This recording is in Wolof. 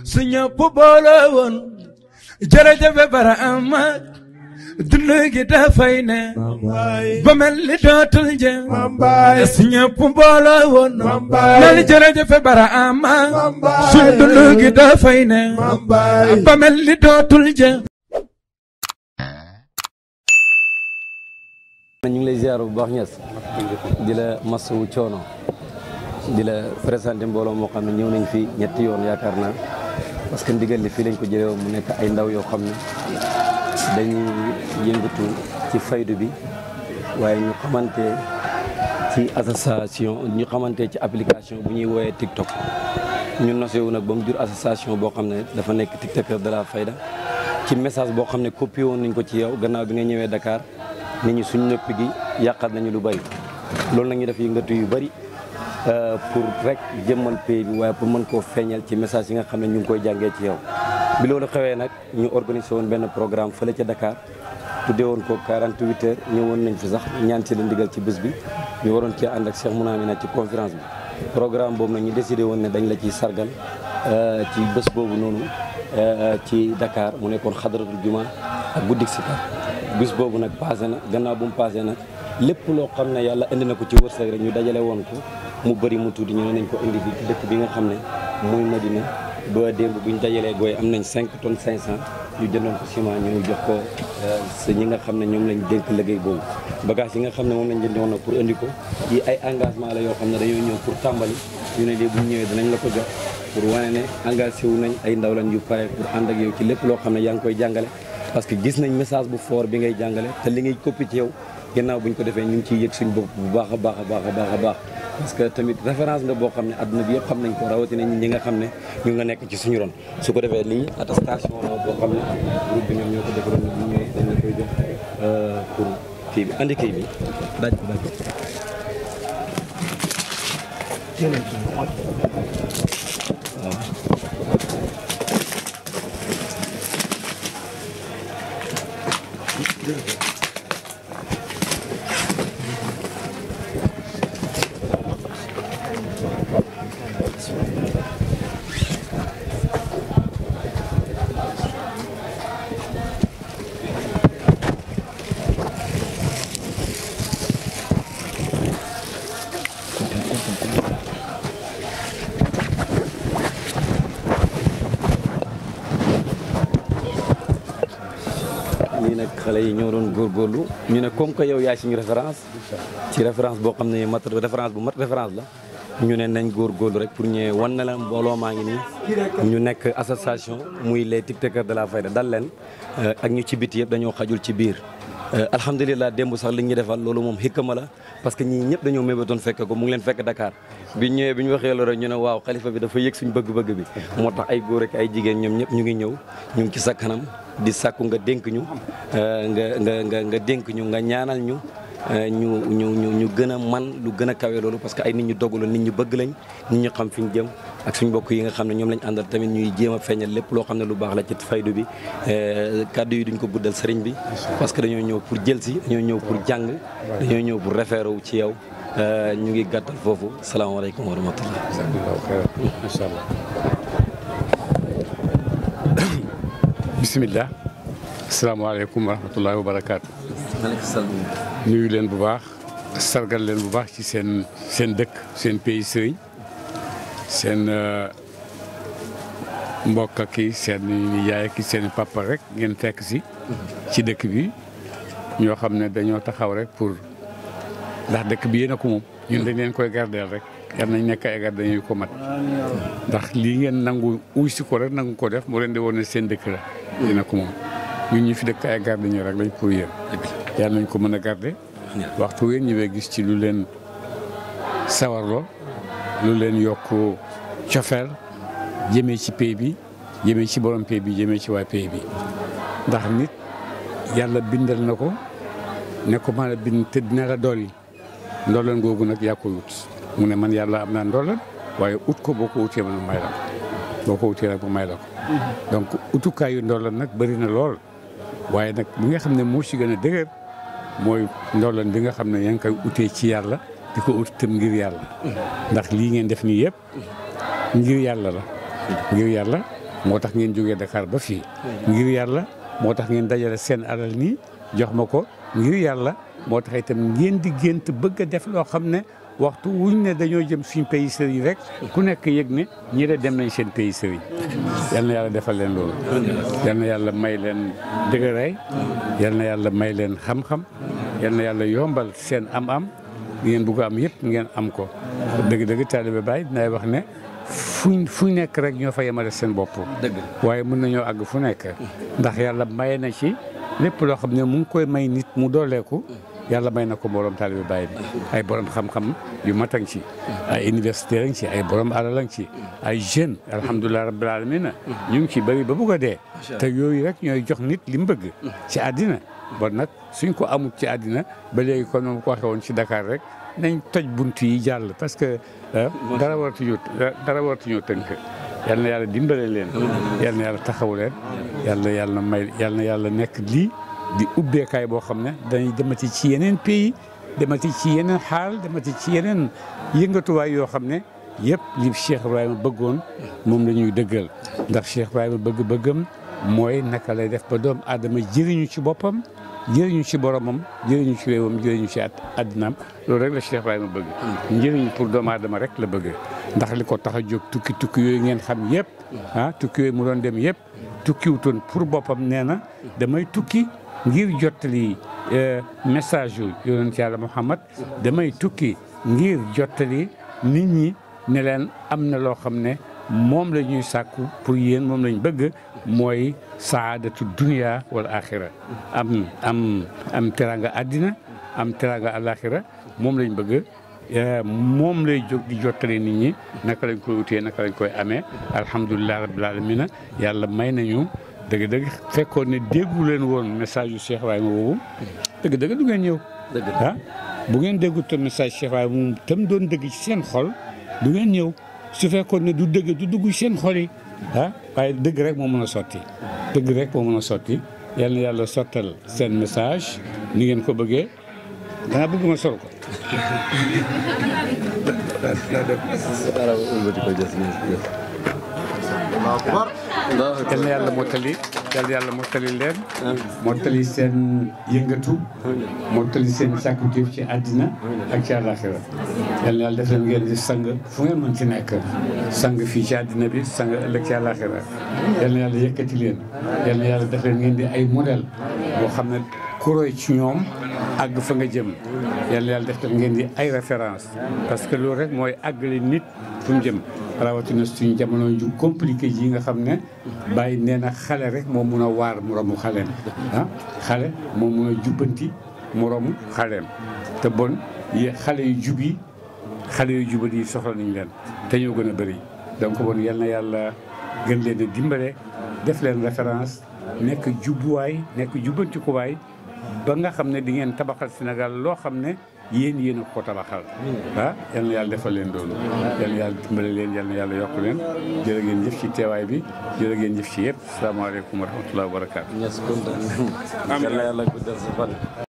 su ñëpp boole woon jërëjëf Barhama dund gi dafay ne ba mel ni dootul jeex su ñëpp boole woon mel jërëjëf Barhama su dund gi dafay ne ba mel ni dootul jeex. ñu ngi lay ziar bu baax Niass di la masawu coono di la présenté mbooloo moo xam ne ñëw nañ fi ñetti yoon yaakaar naa parce que ndigal li fii lañ ko jëlee woon mu nekk ay ndaw yoo xam ne dañuy yëngatu ci faydu bi waaye ñu xamante ci association ñu xamante ci application bu ñuy woowee TikTok ñu nosewu nag ba mu jur association boo xam ne dafa nekk TikTokeur de la fayda ci message boo xam ne copié woon nañ ko ci yow gannaaw bi nga ñëwee Dakar nit ñi suñ nëpp gi yàqal nañu lu bari loolu nag ñu def yëngatu yu bari pour rek jëmmal pays bi waaye pour mën koo feeñal ci message yi nga xam ne ñu ngi koy jàngee ci yow bi loolu xewee nag ñu organisé woon benn programme fële ca Dakar tuddee woon ko 48 heures ñëwoon nañ fi sax ñaan ci la ndigal ci bés bi ñu waroon cee ànd ak Cheikh Mounamina ci conférence bi programme boobu nag ñu décidé woon ne dañ la ciy sargal ci bés boobu noonu ci Dakar mu nekkoon xadaratul juma ak guddik sikar bés boobu nag passé na gannaaw bu mu passé nag lépp loo xam ne yàlla indi na ko ci wërsëg rek ñu dajale woon ko mu bëri mu tuuti ñu ne nañ ko indi fii ci dëkk bi nga xam ne muy Madina ba démb buñ dajalee gooy am nañ 5 tonnes 500 ñu jëndoon ko ciment ñu jox ko ñi nga xam ne ñoom lañ dénk liggéey boobu bagage yi nga xam ne moom lañ jëndoon nag pour indi ko yi ay engagement la yoo xam ne dañoo ñëw pour tàmbali ñu ne lii buñ ñëwee danañ la ko jox pour wane ne engagé wu nañ ay ndaw lañ yu pare pour ànd ak yow ci lépp loo xam ne yaa ngi koy jàngale parce que gis nañ message bu fort bi ngay jàngale te li ngay coppi ci yow gannaaw buñ ko defee ñu ngi ciy yëg suñ bopp bu baax a baax a baax a baax a baax parce que tamit référence nga boo xam ne adduna bi yëpp xam nañ ko rawatina ñi nga xam ne ñu nga nekk ci suñu ron su ko defee lii attestation la boo xam ne groupe bi ñoom ñoo ko defaroon ñu ñëwee dañ la koy jox pour kii bi andi kii bi daaj ko waaw xale yi ñoo doon góorgóorlu ñu ne comme que yow yaay suñu référence ci référence boo xam ne référence bu mat référence la ñu ne nañ góorgóorlu rek pour ñëwee wan na la mbooloo maa ngi nii ñu nekk association muy les tiktokers de la fayda dal leen ak ñu ci biti yëpp dañoo xajul ci biir alhamdulilah démb sax li ñu defal loolu moom xikma la parce que ñii ñëpp dañoo mébatoon fekk ko mu ngi leen fekk Dakar bi ñëwee bi ñu waxee loolu rek ñu ne waaw xalifa bi dafa yëg suñu bëgg-bëgg bi moo tax ay góor ak ay jigéen ñoom ñëpp ñu ngi ñëw ñu ngi ci sa kanam di sàkku nga dénk ñu nga dénk ñu nga ñaanal ñu ñu gën a man lu gën a kawe loolu parce que ay nit ñu dogu la nit ñu bëgg lañ nit ñu xam fi ñu jëm ak suñ mbokk yi nga xam ne ñoom lañ àndal tamit ñuy jéem a feeñal lépp loo xam ne lu baax la ci faydu bi kàddu yi duñ ko guddal sëriñ bi parce que dañoo ñëw pour jël si dañoo ñëw pour jàng dañoo ñëw pour référé wu ci yow ñu ngi gàttal foofu salaamaaleykum wa rahmatullah. macha allah. bisimilah. asalaamaaleykum wa rahmatullahi wa barakaatu. maaleykum salaam. nuyu leen bu baax sargal leen bu baax ci seen dëkk seen pays sëriñ seen mbokk ak seen yaay ak seen papa rek ngeen fekk si. ci dëkk bi ñoo xam ne dañoo taxaw rek pour ndax dëkk bi yéen a ko moom. ñun dañ leen koy gardeel rek yar nañ nekk ay garde dañuy ko mat. ndax lii ngeen nangu uy si ko rek nangu ko def moo leen di woon ne seen dëkk la. yéen a ko moom ñun ñu fi dëkk ay garde ñu rek lañ pour yéen. yàlla nañ ko mën a garder waxtu ween ñëwee gis ci lu leen sawarloo lu leen yokk cofeel jëmee ci pays bi jëmee ci borom pays bi jëmee ci waa pays bi ndax nit yàlla bindal na ko ne ko maa la bind te dina la dolli ndolleen googu nag yaa koy wut mu ne man yàlla am naa ndolleen waaye ut ko boo ko utee man may la ko boo ko utee nag ma may la ko donc utukaayu ndolleen nag bëri na lool waaye nag bi nga xam ne moo ci gën a dëgër mooy ndolleen bi nga xam ne yaa ngi koy utee ci yàlla di ko ut tam ngir yàlla ndax lii ngeen def nii yëpp ngir yàlla la ngir yàlla moo tax ngeen jógee Dakar ba fii ngir yàlla moo tax ngeen dajale seen alal nii jox ma ko ngir yàlla moo tax itam ngeen di gént bëgg a def loo xam ne waxtu wuñ ne dañoo jëm suñ pays sëriñ rek ku nekk yëg ne ñi de dem nañ seen pays sëriñ yal na yàlla defal leen loolu yal na yàlla may leen dëgëraay yal na yàlla may leen xam-xam yal na yàlla yombal seen am-am ngeen bugg am yëpp ngeen am ko dëgg-dëgg taalibe Baay dinaay wax ne fu nekk rek ñoo fa yemale seen bopp waaye mën nañoo àgg fu nekk ndax yàlla may na ci lépp loo xam ne mu ngi koy may nit mu dooleeku yàlla may na ko borom taalibe Baay bi ay borom xam-xam yu matang ci ay université lañ ci ay borom alal lañ ci ay jeunes alhamdulilah rabbil alamin ñu ngi ci bëri ba bugg a dee te yooyu rek ñooy jox nit li mu bëgg ci àddina bon nag suñ ko amul ci àddina ba léegi kon moom ko waxee woon ci Dakar rek nañ toj bunt yi jàll parce que dara waratuñu tënk yal na yàlla dimbale leen yal na yàlla taxaw leen yal na yàlla nekk lii di ubbeekaay boo xam ne dañuy demati ci yeneen pays demati ci yeneen xaal demati ci yeneen yëngatuwaay yoo xam ne yëpp li Cheikh Ibrahima bëggoon moom la ñuy dëggal ndax Cheikh Ibrahima bëgg-bëggam mooy naka lay def ba doomu aadama jëriñu ci boppam jëriñu ci boromam jëriñu ci réewam jëriñu ci àddinaam loolu rek la Cheikh Ibrahima bëgg njëriñ pour doomu aadama rek la bëgg ndax li ko tax a jóg tukki yooyu ngeen xam yëpp tukki yooyu mu doon dem yëpp tukkiwutoon pour boppam nee na damay tukki ngir jottali message yu yonent Yàlla Muhammad damay tukki ngir jottali nit ñi ne leen am na loo xam ne moom la ñuy sàkku pour yéen moom lañ bëgg mooy saadatu dunya wal axira am teranga àddina am teranga alaxira moom lañ bëgg moom lay jóg di jottali nit ñi naka lañ koy wutee naka lañ koy amee alhamdulilah rabbil alamina yàlla may nañu dëgg-dëgg fekkoon ne déggu leen woon message yu Cheikh Ibrahima boobu dëgg-dëgg du ngeen ñëw bu ngeen déggutoon message Cheikh Ibrahima moom tam doon dëgg ci seen xol du ngeen ñëw su fekkoon ne du dëgg du dugg seen xol yi waaye dëgg rek moo mën a sotti dëgg rek moo mën a sotti yal na yàlla sottal seen message ni ngeen ko bëggee danaa bëgg ma sol ko yal na yàlla mottali leen mottali seen yëngatu mottali seen sàkkuteef ci àddina ak ci àllaaxira yal na yàlla def leen ngeen di sang fu ngeen mën ci nekk sang fii ci àddina bi sang ëllëg ci àllaaxira yal na yàlla yëkkati leen yal na yàlla def leen ngeen di ay modèle boo xam ne kuroy ci ñoom àgg fa nga jëm yal na yàlla def leen ngeen di ay référence parce que loolu rek mooy àggale nit fu mu jëm rawatina suñu jamono ju compliqué ji nga xam ne Baye nee na xale rek moo mun a waar moromu xaleem xale moo mun a jubbanti moromu xaleem te bon xale yu jubat yi soxla nañ leen te ñoo gën a bëri donc bon yal na yàlla gën leen a dimbale def leen référence nekk jubbuwaay nekk jubbantikuwaay ba nga xam ne di ngeen tabaxal Sénégal loo xam ne yéen a ko tabaxal yal na yàlla defal leen loolu yal na yàlla dimbale leen yal na yàlla yokk leen jërë ngeen jëf ci teewaay bi jërë ngeen jëf ci yëpp salaamaaleykum wa rahmatulah wa barakaatu.